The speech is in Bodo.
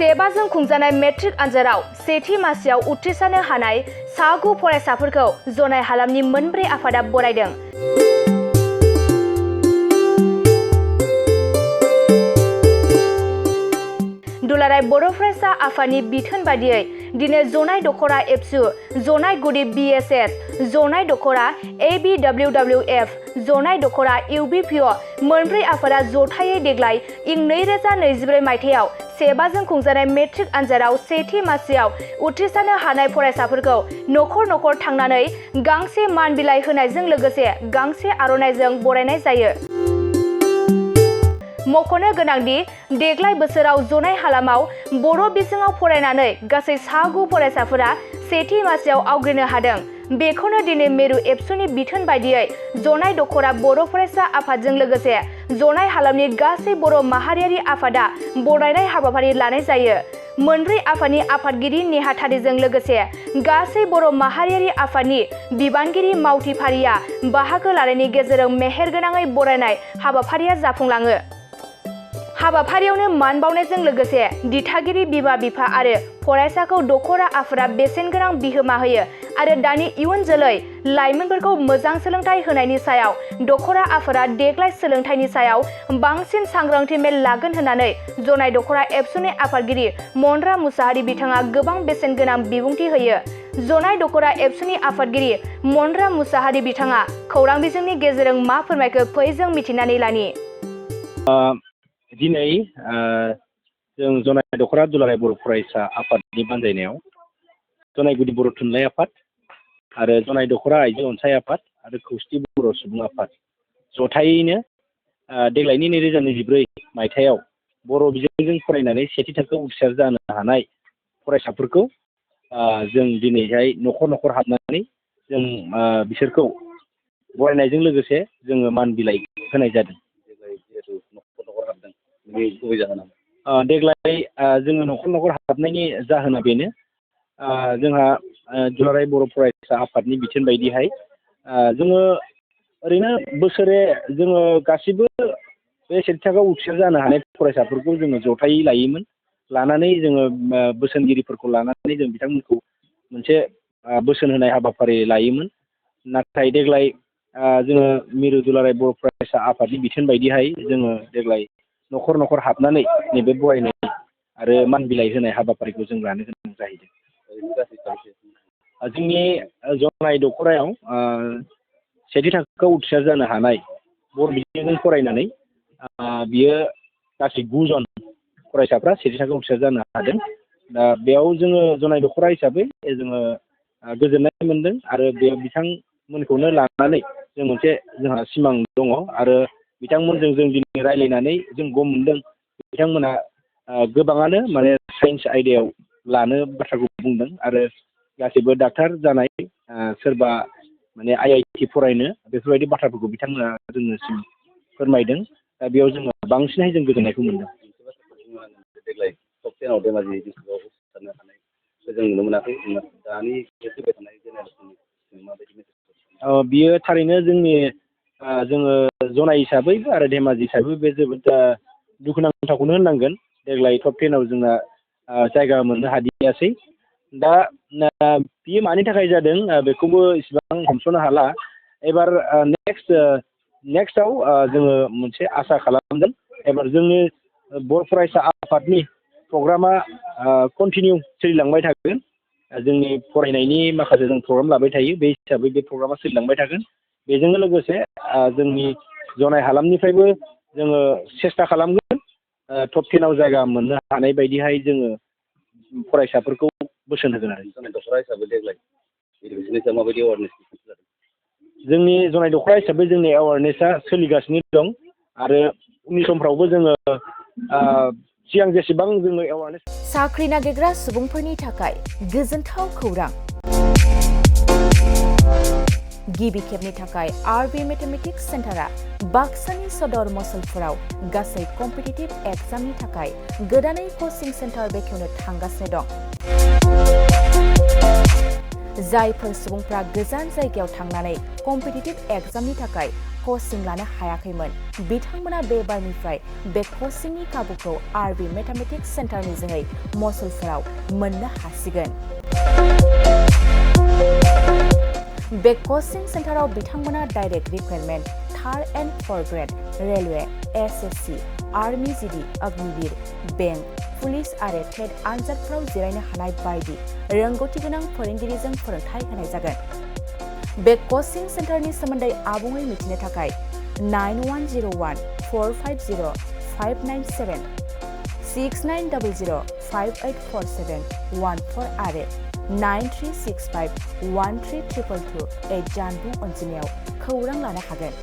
सेबाजों खुंजानाय मेट्रिक आनजादाव सेथि मासियाव उथ्रिसारनो हानाय सा 9 फरायसाफोरखौ जनाय हालामनि मोनब्रै आफादा बरायदों। दुलाराय बर' फरायसा आफादनि बिथोन बादियै दिनै जनाय दखरा एबसु, जनाय गुदि BSS, जनाय दखरा ABWWF, जनाय दखरा UBPO मोनब्रै आफादा जथायै देग्लाय इं 2024 मायथाइयाव सेबाजों खुंजानाय मेट्रिक आनजादाव सेथि मासियाव उथ्रिसारनो हानाय फरायसाफोरखौ नखर नखर थांनानै गांसे मान बिलाइ होनायजों लोगोसे गांसे आर'नाइजों बरायनाय जायो। मख'नो गोनांदि देग्लाय बोसोराव जनाय हालामाव बर' बिजोङाव फरायनानै गासै सा 9 फरायसाफोरा सेथि मासियाव आवग्रिनो हादों। बेखौनो दिनै मेरु एबसुनि बिथोन बायदियै जनाय दखरा बर' फरायसा आफादजों लोगोसे जनाय हालामनि गासै बर' माहारियारि आफादा बरायनाय हाबाफारि लानाय जायो। मोनब्रै आफादनि आफादगिरि नेहाथारिजों लोगोसे गासै बर' माहारियारि आफादनि बिबानगिरि मावथिफारिया बाहागो लानायनि गेजेरजों मेहेरगोनाङै बरायनाय हाबाफारिया जाफुंलाङो। हाबाफारियावनो मान बावनायजों लोगोसे दिथागिरि बिमा बिफा आरो फरायसाखौ दखरा आफादा बेसेनगोनां बिहोमा होयो आरो दानि इयुन जोलै लाइमोनफोरखौ मोजां सोलोंथाइ होनायनि सायाव दखरा आफादा देग्लाय सोलोंथाइनि सायाव बांसिन सांग्रांथि मेल लागोन होननानै जनाय दखरा एबसुनि आफादगिरि मनरा मुसाहारि बिथाङा गोबां बेसेनगोनां बिबुंथि होयो। जनाय दखरा एबसुनि आफादगिरि मनरा मुसाहारि बिथाङा खौरां बिजोंनि गेजेरजों मा फोरमायखो फै जों मिथिनानै लानि। दिनै जों जनाय दखरा दुलाराय बर' फरायसा आफादनि बानजायनायाव जनाय गुदि बर' थुनलाइ आफाद आरो जनाय दखरा आइजो अनसाय आफाद आरो खौसेथि बर' सुबुं आफाद जथायैनो देग्लायनि 2024 मायथाइयाव बर' बिजोंजों फरायनानै सेथि थाखोआव उथ्रिसार जानो हानाय फरायसाफोरखौ जों दिनैहाय नखर नखर हाबनानै जों बिसोरखौ बरायनायजों लोगोसे जोङो मान बिलाइ होनाय जादों। देग्लाय जोङो नखर नखर हाबनायनि जाहोना बेनो जोंहा दुलाराय बर' फरायसा आफादनि बिथोन बायदिहाय जोङो ओरैनो बोसोरे जोङो गासिबो बे सेथि थाखोआव उथ्रिसार जानो हानाय फरायसाफोरखौ जोङो जथायै लायोमोन। लानानै जोङो बोसोनगिरिफोरखौ लानानै जों बिथांमोनखौ मोनसे बोसोन होनाय हाबाफारि लायोमोन। नाथाय देग्लाय जोङो मिरु दुलाराय बर' फरायसा आफादनि बिथोन बायदिहाय जोङो देग्लाय नखर नखर हाबनानै नैबे बरायनाय आरो मान बिलाइ होनाय हाबाफारिखौ जों लानो गोनां जाहैदों। जोंनि जनाय दखरायाव सेथि थाखोआव उथ्रिसार जानो हानाय बर' बिजोंजों फरायनानै बियो गासै 9 जन फरायसाफ्रा सेथि थाखोआव उथ्रिसार जानो हादों। दा बेयाव जोङो जनाय दखरा हिसाबै जोङो गोजोननाय मोनदों आरो बे बिथांमोनखौनो लानानै जों मोनसे जोंहा सिमां दङ आरो बिथांमोनजों जों दिनै रायज्लायनानै जों गम मोनदों बिथांमोना गोबाङानो माने साइन्स आयदायाव लानो बाथ्राखौ बुंदों आरो गासैबो डाक्टार जानाय सोरबा माने IIT फरायनो बेफोरबायदि बाथ्राफोरखौ बिथांमोना जोंनिसिम फोरमायदों। दा बेयाव जोङो बांसिनहाय जों गोजोननायखौ मोनदों। देग्लाय टप 10 आव धेमाजि डिस्ट्रिक्टआव उथ्रिसारनो हानायखौ जों नुनो मोनाखै। दानि फैबाय थानाय जेनेरेसननि माबायदि मेसेज? बियो थारैनो जोङो जनाय हिसाबैबो आरो धेमाजि हिसाबैबो बे जोबोद दुखुनांथावखौनो होननांगोन। देग्लाय टप 10 आव जोंना जायगा मोननो हादियासै। दा बियो मानि थाखाय जादों बेखौबो इसेबां हमस'नो हाला। एबार नेक्स्टआव जोङो मोनसे आसा खालामदों। एबार जोंनि बर' फरायसा आफादनि प्रग्रामा कन्टिनिउ सोलिलांबाय थागोन। जोंनि फरायनायनि माखासे जों प्रग्राम लाबाय थायो, बे हिसाबै बे प्रग्रामा सोलिलांबाय थागोन। बेजोंनो लोगोसे जोंनि जनाय हालामनिफ्रायबो जोङो सेस्था खालामगोन टप 10 आव जायगा मोननो हानाय बायदिहाय जोङो फरायसाफोरखौ बोसोन होगोन आरो। जनाय दखरा हिसाबै देग्लाय इडुकेसननि सायाव माबायदि एवारनेस जादों? जोंनि जनाय दखरा हिसाबै जोंनि एवारनेसा सोलिगासिनो दं आरो उननि समफ्रावबो जोङो सिगां जेसेबां जोङो एवारनेस। साख्रि नागिरग्रा सुबुंफोरनि थाखाय गोजोनथाव खौरां। गिबि खेबनि थाखाय RB मेथमेटिक्स सेन्टारा बाक्सानि सदर मसलपुराव गासै कम्पिटिटिभ एग्जामनि थाखाय गोदानै कचिं सेन्टार बेखेवनो थांगासिनो दं। जायफोर सुबुंफ्रा गोजान जायगायाव थांनानै कम्पिटिटिभ एग्जामनि थाखाय कचिं लानो हायाखैमोन बिथांमोना बे बारनिफ्राय बे कचिंनि खाबुखौ आरबि मेथामेटिक्स सेन्टारनि जोहै मसुलफोराव मोननो हासिगोन। बे कचिं सेन्टाराव बिथांमोना direct requirement 3rd and 4th grade railway SSC army GD Agniveer bank police आरो टेट आनजादफोराव जिरायनो हानाय बायदि रोंगौथि गोनां फोरोंगिरिजों फोरोंथाय होनाय जागोन। बे कचिं सेन्टारनि सोमोन्दै आबुङै मिथिनो थाखाय 9101450597 6900584714 आरो 9365132228 जानबुं अनजिमायाव खौरां लानो हागोन।